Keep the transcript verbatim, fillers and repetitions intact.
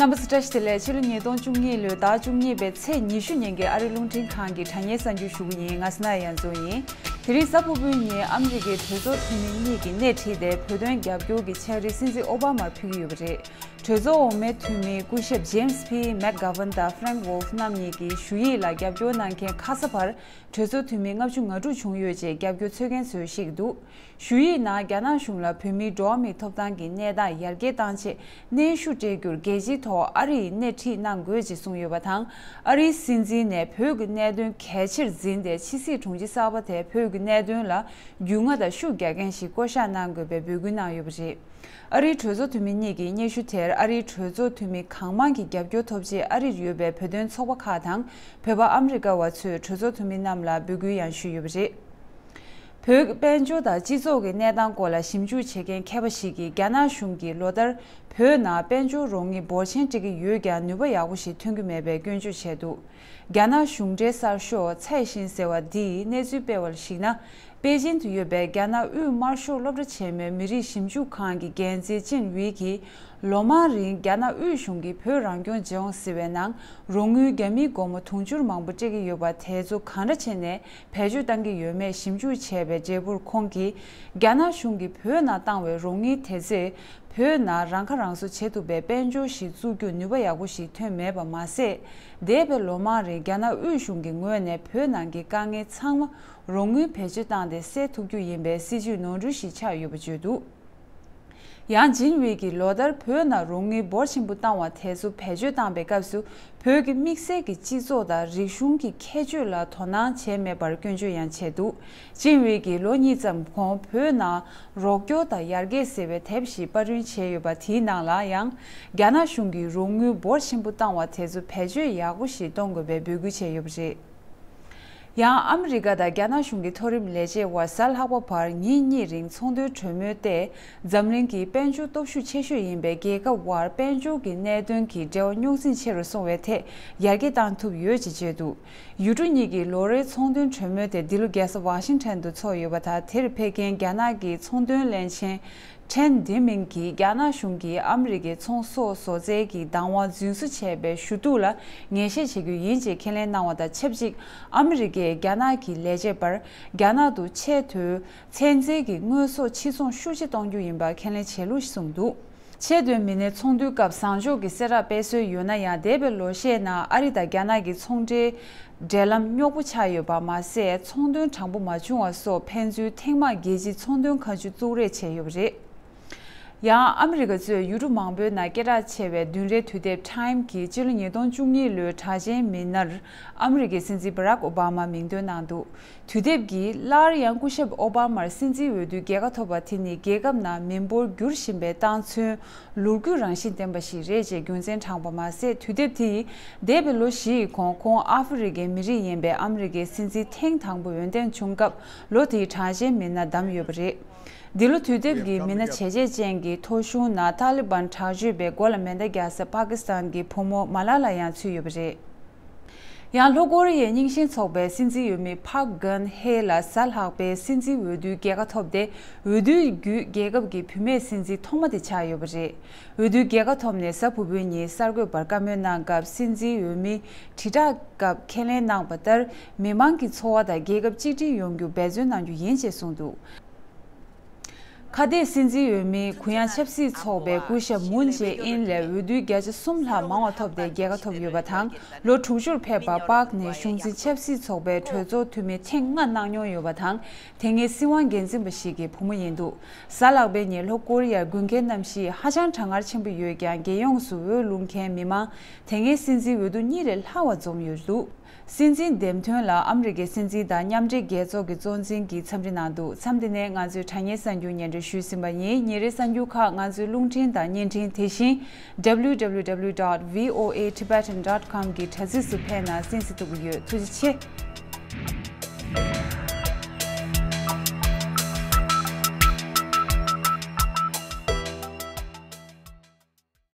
རྣམ་པ་ཚོ་བཀྲ་ཤིས་བདེ་ལེགས། ཕྱི་ལོ་ཉིས་སྟོང་བཅུ་གཉིས་ལོའི་ཟླ་བཅུ་གཉིས་པའི་ཚེས་ཉི་ཤུ་ཉིན་གྱི་ཨ་རིའི་རླུང་འཕྲིན་ཁང་གི་དྲ་བརྙན་གསར་འགྱུར་ཞུ་གི་ཡིན། ང་སི་ན་ཡ་མཚོ་ཡིན། དེ་རིང་གཟའ་ཕུར་བུའི་ཉིན་ཨ་མི་རི་ཀའི་གྲོས་ཚོགས་འཐུས་མི་གཉིས་ཀྱིས་སྣེ་ཁྲིད་དེ་བོད་དོན་རྒྱབ་སྐྱོར་གྱི་ཕྱག་བྲིས་སྲིད་འཛིན་ཨོ་བྷ་མར་ཕུལ་གྱི་ཡོད་པ་རེད། གྲོས་ཚོགས་འོག་མའི་འཐུས་མི་སྐུ་ཞབས་ཇེམ་སི་ཕི་མེག་གྷ་ཝན་དང་ཧྥ་རེང་ཝོལ་ཧྥ་རྣམ་གཉིས་ཀྱིས་ཞུ་ཡིག་ལ་རྒྱབ་སྐྱོར་གནང་མཁན་ཁ་ས་བར་གྲོས་ཚོགས་འཐུས་མི་ལྔ་བཅུ་ང་དྲུག་བྱུང་ཡོད་ཅེས་རྒྱབ་སྐྱོར་འཚོལ་མཁན་ཚོས་བཤད་ཀྱི་འདུག་ཞུ་ཡིག་ནང་རྒྱ་ནག་གཞུང་ལ་བོད་མིའི་འགྲོ་བ་མིའི་ཐོབ་ཐང་གི་གནས་སྟངས་ཡར་རྒྱས་བཏང་ཆེད་གནོན་ཤུགས་སྤྲད་རྒྱུར་རྒྱལ་སྤྱིའི་ཐོག་ཨ་རི་ཡིས་སྣེ་ཁྲིད་གནང་དགོས་ཅེས་གསུངས་ཡོད་པ་དང་། ཨ་རིའི་སྲིད་འཛིན་ནས་བོད་ཀྱི་གནད་དོན་གལ་ཆེར་འཛིན་ཏེ་ཕྱི་སྲིད་དྲུང་ཆེ་གསར་པ་དེས་བོད་ཀྱི་གནད་དོན་ལ་རྒྱུས་མངའ་དང་ཤུགས་རྒྱག་མཁན་ཞིག་བསྐོ་གཞག་གནང་དགོས་པའི་འབོད་སྐུལ་གནང་ཡོད་པ་རེད། ཨ་རིའི་གྲོས་ཚོགས་འཐུས་མི་གཉིས་ཀྱི་སྙན་ཞུ་དེར་ཨ་རིའི་གྲོས་ཚོགས་འཐུས་མི་གང་མང་གིས་རྒྱབ་སྐྱོར་ཐོབ་ཆེད་ཨ་རིར་ཡོད་པའི་བོད་དོན་ཚོགས་པ་ཁག་དང་བོད་པ་ཨ་མི་རི་ཀ་བ་ཚོས་གྲོས་ཚོགས་འཐུས་མི་རྣམས་ལ་འབོད་སྐུལ་ཡང་ཞུས་ཡོད་པ་རེད། བོད་དཔལ་འབྱོར་དང་སྤྱི་ཚོགས་ཀྱི་གནས་སྟངས་སྐོར་ལ་ཞིབ་འཇུག་བྱེད་མཁན་མཁས་པ་ཞིག་གིས་རྒྱ་ནག་གཞུང་གིས་ལོ་ལྟར་བོད་ནང་དཔལ་འབྱོར་རོགས་དངུལ་འབོར་ཆེན་སྤྲད་ཀྱི་ཡོད་ཀྱང་ནུས་པ་ཡག་པོ་ཞིག་ཐོན་གྱི་མེད་པའི་སྐྱོན་བརྗོད་བྱས་འདུག་རྒྱ་ནག་གཞུང་འབྲེལ་གསར་ཤོག་ཚའེ་ཤིན་ཟེར་བ་འདིས་གནས་ཚུལ་སྤེལ་བར་གཞིགས་ན། པེ་ཅིན་དུ་ཡོད་པའི་རྒྱ་ནག་དབུས་དམར་ཤོག་སློབ་གྲྭ་ཆེན་མོའི་མི་རིགས་ཞིབ་འཇུག་ཁང་གི་འགན་འཛིན་ཅིན་ཝི་གིས། ལོ་མང་རིང་རྒྱ་ནག་དབུས་གཞུང་གིས་བོད་རང་སྐྱོང་ལྗོངས་ཟེར་བའི་ནང་རོགས་དངུལ་རྒྱ་མིའི་སྒོར་མོ་དུང་ཕྱུར་མང་པོ་སྤྲད་ཀྱི་ཡོད་པ་དེ་ཚོ་གང་འདྲ་བྱས་ནས་བེད་སྤྱོད་བཏང་གི་ཡོད་མེད་ཞིབ་འཇུག་བྱས་པའི་འབྲས་བུར་ཁོང་གིས། རྒྱ་ནག་གཞུང་གིས་བོད་ནང་བཏང་བའི་རོགས་དངུལ་དེ་ཚོས་བོད་ནང་རང་ཁ་རང་གསོ་བྱེད་ཐུབ་པའི་དཔལ་འབྱོར་ཞིག་བཙུགས་རྒྱུར་ནུས་པ་ཡག་པོ་ཞིག་ཐོན་མེད་པ་མ་ཟད། འདས་པའི་ལོ་མང་རིང་རྒྱ་ནག་དབུས་གཞུང་གི་ངོས་ནས་བོད་ནང་གི་དཀའ་ངལ་ཚང་མ་རོགས་དངུལ་བེད་སྤྱོད་བཏང་སྟེ་སེལ་ཐུབ་རྒྱུ་ཡིན་པའི་སྲིད་ཇུས་ནོར་འཁྲུལ་ཞིག་ཆགས་ཡོད་པ་བརྗོད་འདུག་ཡང་ཅིན་ཝེ་གིས་ལོ་ལྟར་བོད་ནང་རོགས་དངུལ་འབོར་ཆེན་པོ་བཏང་བ་དེ་ཚོ་བེད་སྤྱོད་བཏང་པའི་སྐབས་སུ་བོད་ཀྱི་དམིགས་བསལ་གྱི་སྤྱི་ཚོགས་དང་རིག་གཞུང་གི་ཁྱད་ཆོས་ལ་དོ་སྣང་བྱས་མེད་པར་སྐྱོན་བརྗོད་ཡང་བྱས་འདུག་ཅིན་ཝེ་གིས་ལོ་གཉིས་ཙམ་གོང་བོད་ནང་རོགས་སྐྱོར་དང་ཡར་རྒྱས་ཟེར་བའི་དེབ་ཞིག་པར་སྐྲུན་བྱས་ཡོད་པ་དེའི་ནང་ལ་ཡང་རྒྱ་ནག་གཞུང་གིས་རོགས་དངུལ་འབོར་ཆེན་པོ་བཏང་བ་དེ་ཚོ་བེད་སྤྱོད་ཡག་པོ་ཞིག་གཏོང་དགོས་པའི་འབོད་སྐུལ་བྱས་ཡོད་པ་རེད། ཡང་ཨ་མི་རི་ཀ་དང་རྒྱ་ནག་གཞུང་གི་མཐོ་རིམ་ལས་བྱེད་དབར་གཟའ་ལྷག་པ་བར་ཉིན་གཉིས་རིང་ཚོང་དོན་གྲོས་མོལ་ཏེ། འཛམ་གླིང་གི་དཔལ་འབྱོར་སྟོབས་ཤུགས་ཆེ་ཤོས་ཡིན་པའི་རྒྱལ་ཁབ་དབར་དཔལ་འབྱོར་གྱི་གནད་དོན་གྱི་འབྲེལ་བ་རྙོག་འཛིང་ཆེ་རུ་སོང་བའི་ཐད་ཡར་རྒྱས་བཏང་ཐུབ་ཡོད་ཅེས་བརྗོད་འདུག་ཡུལ་གྲུ་གཉིས་ཀྱི་ལོ་རེའི་ཚོང་དོན་གྲོས་མོལ་དེ་འདི་ལོ་རྒྱལ་ས་ཝ་ཤིང་ཊོན་དུ་འཚོགས་ཡོད་པ་དང་། དེར་ཕེབས་མཁན་རྒྱ་ནག་གི་ཚོང་དོན་བློན་ཆེན་ཁྲེན་ཏེ་མིན་གྱིས་རྒྱ་ནག་གཞུང་གིས་ཨ་མི་རི་ཀའི་ཚོང་ཟོག་བཟོ་རྩལ་གྱི་བདག་དབང་རྫུན་བཟོ་བྱས་པའི་ཞུ་གཏུག་ལ་ངེས་ཤེས་བྱེད་རྒྱུ་ཡིན་ཅེས་ཁས་ལེན་གནང་བ་དང་ཆབས་ཅིག་ཨ་མི་རི་ཀས་རྒྱ་ནག་གི་ལས་བྱེད་པར་རྒྱ་ནག་ཏུ་ཆེས་མཐོའི་ཚན་རྩལ་གྱི་དངོས་ཟོག་ཕྱིར་ཚོང་ཤུགས་ཆེ་གཏོང་རྒྱུ་ཡིན་པ་ཁས་ལེན་བྱས་ལུགས་གསུངས་འདུག་ཆེས་མཐོའི་མི་སྣའི་ཚོགས་འདུའི་སྐབས་བཟང་ཕྱོགས་ཀྱི་གསལ་བསྒྲགས་སྤེལ་སྲོལ་ཡོད་ན་ཡང་། འདས་པའི་ལོ་ཤས་ནང་ཨ་རི་དང་རྒྱ་ནག་གི་ཚོང་འབྲེལ་འབྲེལ་ལམ་རྙོག་པོ་ཆགས་ཡོད་པ་མ་ཟད། ཚོང་དོན་དྲང་པོ་མ་བྱུང་བ་སོགས་ཕན་ཚུན་ཐེངས་མང་རྒྱལ་སྤྱིའི་ཚོང་དོན་ཁ་མཆུ་བཙུགས་རེས་བྱས་ཡོད་པ་རེད། ཡང་ཨ་མི་རི་ཀ་གཙོས་ཡུལ་གྲུ་མང་པོའི་ནང་སྐད་གྲགས་ཆེ་བའི་བདུན་རེའི་དུས་དེབ་Time་གྱིས་ཕྱི་ལོ་ཉིས་སྟོང་བཅུ་གཉིས་ལོའི་གྲགས་ཅན་མི་སྣར་ཨ་མི་རི་ཀའི་སྲིད་འཛིན་Barack Obama་མིང་འདོན་གནང་འདུག་དུས་དེབ་ཀྱིས་སླར་ཡང་སྐུ་ཞབས་ཨོ་བྷ་མར་སྲིད་འཛིན་འོས་བསྡུའི་རྒྱལ་ཁ་ཐོབ་པ་དེ་ནི་རྒྱལ་ཁབ་ནང་མི་འབོར་འགྱུར་བཞིན་པའི་སྟངས་ཚུན་ལོ་རྒྱུས་རང་བཞིན་ལྡན་པ་ཞིག་རེད་ཅེས་རྒྱུ་མཚན་དྲངས་པ་མ་ཟད། དུས་དེབ་དེ་ཡིས་འདས་པའི་ལོ་བཞི་ཡི་གོང་ཁོང་ཨ་ཧྥེ་རི་ཁའི་མི་རིགས་ཡིན་པའི་ཨ་མི་རི་ཀའི་སྲིད་འཛིན་ཐེངས་དང་པོ་འོས་འདེམས་བྱུང་སྐབས་ལོ་དེའི་གྲགས་ཅན་མི་སྣར་བདམས་ཡོད་པ་རེད། འདི་ལོ་དུས་དེབ་ཀྱིས་མི་སྣ་བྱས་རྗེས་ཅན་གྱི་ཐོ་གཞུང་ནང་ཏཱ་ལི་བན་དྲག་སྤྱོད་པའི་མགོ་ལ་མེ་མདའ་རྒྱག་ས་པ་ཀི་སི་ཐན་གྱི་བུ་མོ་མ་ལ་ལ་ཡང་ཚུད་ཡོད་པ་རེད། ཡང་ལྷོ་ཀོ་རི་ཡའི་རྙིང་ཞེན་ཚོགས་པའི་སྲིད་འཛིན་འོས་མི་ཕག་གྷན་ཧེ་ལ་གཟའ་ལྷག་པའི་སྲིད་འཛིན་འོས་བསྡུའི་རྒྱལ་ཁ་ཐོབ་སྟེ། འོས་བསྡུའི་བརྒྱུད་རྒྱལ་ཁབ་ཀྱི་བུད་མེད་སྲིད་འཛིན་ཐོག་མ་དེ་ཆགས་ཡོད་པ་རེད། འོས་བསྡུའི་རྒྱལ་ཁ་ཐོབ་ནས་གཟའ་ཕུར་བུའི་ཉིན་གསར་འགོད་པར་བཀའ་མོལ་གནང་སྐབས། སྲིད་འཛིན་འོས་མི་དྲིལ་བསྒྲགས་སྐབས་ཁས་ལེན་གནང་བ་ལྟར། མི་མང་གི་འཚོ་བ་དང་རྒྱལ་ཁབ་གཅིག་སྒྲིལ་ཡོང་རྒྱུར་འབད་བརྩོན་གནང་རྒྱུ་ཡིན་ཅེས་གསུངས་འདུག་ཁ་གཏད་སྲིད་འཛིན་འོས་མི་གུ་ཡངས་ཆབ་སྲིད་ཚོགས་པའི་སྐུ་ཞབས་མུན་ཇེ་ཨིན་ལས་འོས་བསྡུའི་བརྒྱ་ཆ་གསུམ་ལྷག་མང་བ་ཐོབ་སྟེ་རྒྱལ་ཁ་ཐོབ་ཡོད་པ་དང་། ལོ་དྲུག་ཅུར་ཕེབས་པ་པཱག་ནི་གཞུང་འཛིན་ཆབ་སྲིད་ཚོགས་པའི་གྲོས་ཚོགས་འཐུས་མི་ཐེངས་ལྔ་གནང་མྱོང་ཡོད་པ་དང་། དེ་སྔའི་སྲིད་དབང་འགན་འཛིན་པ་ཞིག་གི་བུ་མོ་ཡིན་འདུག་གཟའ་ལྷག་པའི་ཉིན་ལྷོ་ཀོ་རི་ཡར་དགུན་ཁའི་གནམ་གཤིས་ཧ་ཅང་གྲང་ངར་ཆེན་པོ་ཡོད་ཀྱང་། རྒྱལ་ཡོངས་སུ་འོས་བླུག་མཁན་མི་མང་དེ་སྔའི་སྲིད་འཛིན་འོས་བསྡུ་གཉིས་ལས་ལྷག་པ་འཛོམས་ཡོད་འདུག་སྲིད་འཛིན་འདེམས་ཐོན་ལ་ཨ་མི་རི་ཀའི་སྲིད་འཛིན་དང་མཉམ་འབྲེལ་རྒྱལ་ཚོགས་ཀྱི་གཙོ་འཛིན་གྱིས་འཚམས་འདྲི་གནང་འདུག་མཚམས་འདི་ནས་ང་ཚོའི་དྲ་བརྙན་གསར་འགྱུར་སྙན་སྒྲོན་ཞུས་ཟིན་པ་ཡིན། ཉིན་རེའི་གསར་འགྱུར་ཁག་ང་ཚོའི་རླུང་འཕྲིན་དང་བརྙན་འཕྲིན་དེ་བཞིན་www dot voatibetan dot com གི་དྲ་ཚིགས་སུ་ཕེབས་ན་གསན་གཟིགས་ཐུབ་ཀྱི་ཡོད། ཐུགས་རྗེ་ཆེ།